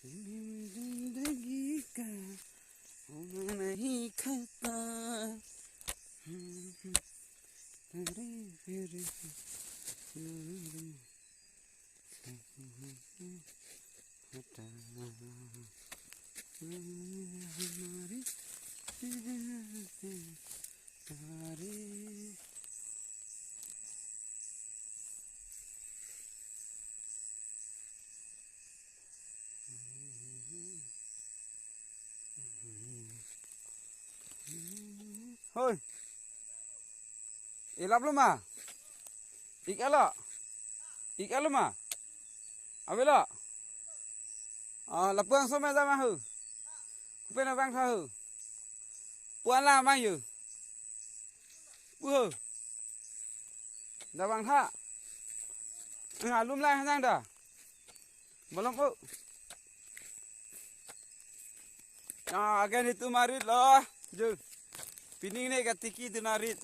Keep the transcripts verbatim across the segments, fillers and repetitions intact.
जिंदगी का होना नहीं खाता। Hoi. Ilap lo ma? Ik alo? Ik alo ma? Avelo? Ah, lapuang so me jama hu. Kupen abang tha hu. Puan la ma yu. Pu hu. Da bang tha. Nga lum lai hanang da. Malom o. Ah, again itu marit lo. Jo. Pining ne katiki dun arit.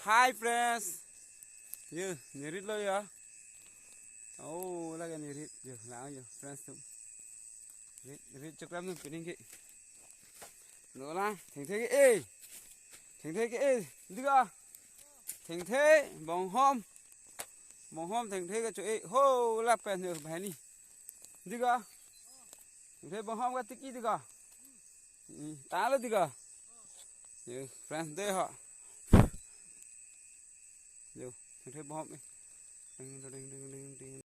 Hi friends. Yo, nerit lo ya. Oh, lagi nerit. Yo, lang yo friends tu. Rit, rit chokram tu pining ke. Lo la, thengthe ke eh. Thengthe ke eh. Diga. Thengthe, bonghom. Bonghom thengthe ke cho eh. Ho, lapen yo bahani. Diga. Thengthe bonghom katiki diga. Hmm, talo diga. Yo, friends de ho. Yo, thengthe bonghom eh. Ding, ding, ding, ding, ding.